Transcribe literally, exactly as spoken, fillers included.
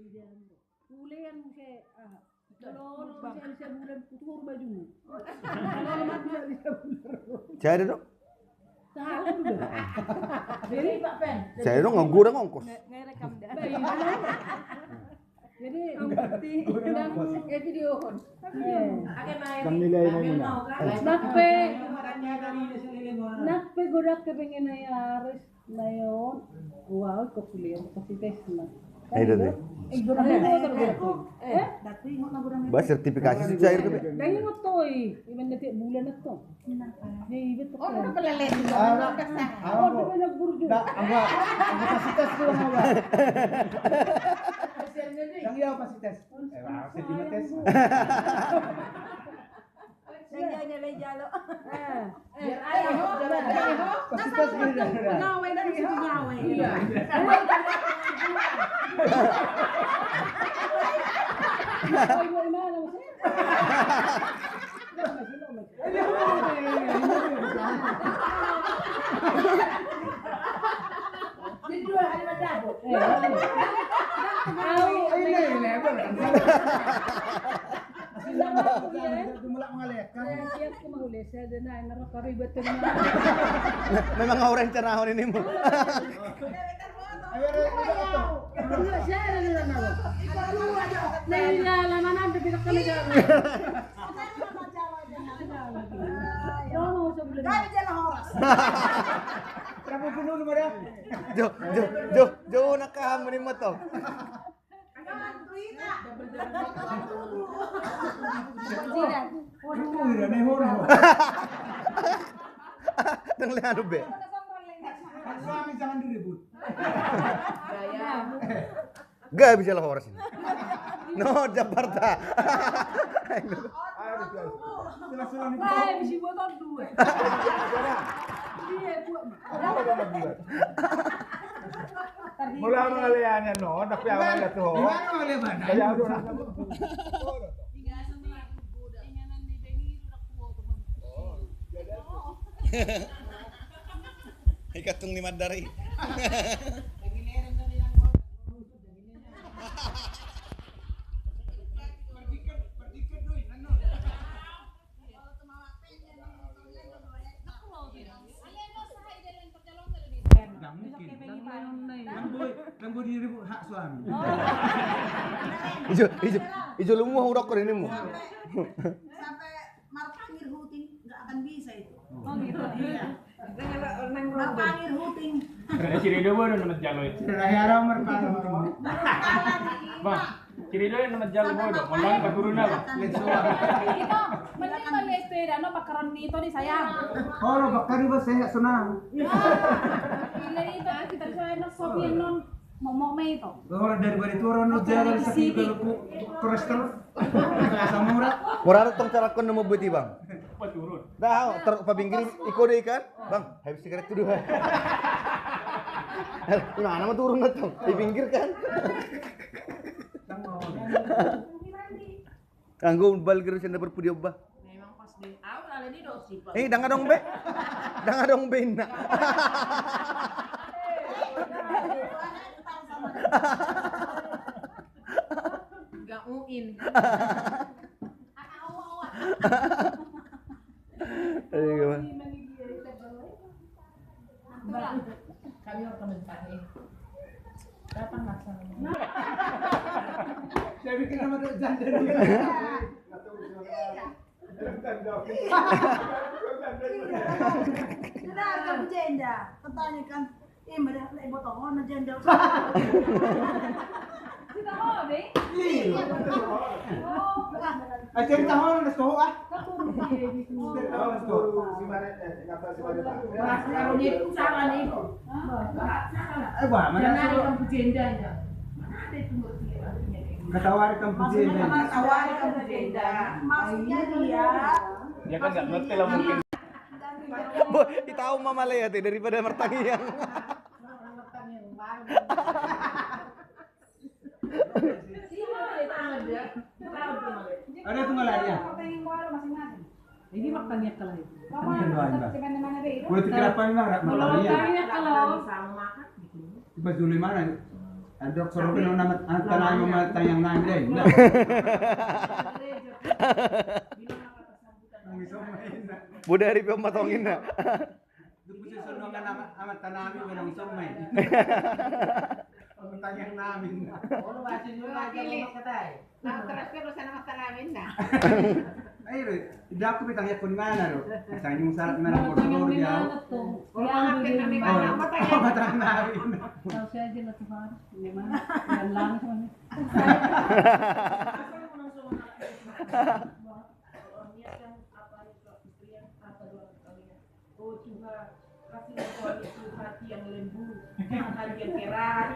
Ulean muse, ah, kalau orang bisa, bisa bulan putur baju. Kalau orang bisa, bisa bulan. Saya ada dong. Salah juga. Jadi, Pak Pen. Saya dong nganggur, ngongkos. Nge-, ngerekam dah. Baik. Jadi, eh, video kon. Eh. Kan nilai nai muna. Nang pe, nang pe godang kepengen nai harus. Layon, wow, kok kuliah kasih tes na. Ayo, deh. Eh, godang itu terus. Eh? Ba sertifikasi si cair tu be. Dang ingot toi, iban detik bulan itu. Kenapa? Ya, ibat tu. Oh, udah pelele. Oh, udah pelele burju. Dah, apa? Apa kasih tes tu, apa? Yang dia kasih tes. Eh, apa sih, cuma tes? Lejalo, lejalo. Eh, eh, ayo, ayo. Pasti tes gini dah. Pegawai dari pegawai. Iya. Oh, iya, iya, iya. Jadi dua kali madabu. Eh. Ini, ini, apa? Memang orang cerahon ini mu. Jo, jo, jo, jo, nak kamu ni moto. Dang le anu be. Suami jangan diribut. Gak bisa lah horas ini. No, Jakarta. Bae, bisi botol dua. Iya, dua. Mula mangaleannya no, tapi awalnya tuh. Gimana mangaleannya? Kayak aduh. Ikatung lima dari. Nang boi, nang boi diri hak suami. Ijo, ijo, ijo lumu hurok ko ini mu. Sampai marpangir huting, nggak akan bisa itu. Oh, gitu. Iya. Marpangir huting. Ada si Rido bodo nama jalo itu. Sudah ya, orang marpangir huting. Bang, si Rido yang nama jalo bodo. Mondang ke guru na, Bang. Itu, mending beli sepeda, no, pakaron di itu, di sayang. Oh, no, bakar juga sehat, senang. Ini itu, kita bisa enak, sopi, non. Momok ma ito. Ora daripada itu orang nu jalan sakit kalau ku kolesterol. Asam urat. Mora tong carakkon na mambuat i, Bang. Dah, ter pabinggir iko deh kan. Bang, habis sigaret tu dua. Di mana ma turun na tong? Di pinggir kan. Anggo balgir senda berpudi obba. Memang pas di au ala di dosi. Eh, dang adong be. Dang adong be inna. Gak uin. Ayo, gimana? Kami mau komentar nih. Datang langsung. Saya bikin nama tuh janda dulu. Sudah, kamu janda. Pertanyaan kan. Eh, mada, lai botol, oh, na janda. Cerita ho, be? Iya. Oh. Ah, cerita ho, na soho, ah. Cerita ho, na soho. Berat, kalau dia itu salah nih. Berat, salah. Eh, wah, mana janda soho? Kamu janda, ya. Mana ada itu mengerti, artinya kayak gitu. Katawari kamu janda. Katawari kamu janda. Maksudnya dia. Dia kan nggak ngerti lah mungkin. Bo, ita au ma male ate daripada martangiang. Ada tu male ya. Ini martangiang kalau itu. Boleh tu kira apa ini martangiang. Martangiang kalau. Iba dulu mana? Dokter Robin, nama tanah nama tayang nang deh. Bodari pe ma tong inna. Duku sesondongan amat tanami benang somai. Tayang nami. Olo basin dulu aja. Nah, transfer lu sana mata lain, nah. Ayo, Ru, ida aku pitang ya kun mana, Ru? Saya nyung salat merah. Orang apa yang di mana? Mata lain. Tahu saya aja lah, Tuhan. Di mana? Dan langit mana? Oh Tuhan, kasih kami hati yang lembut, hati yang keras.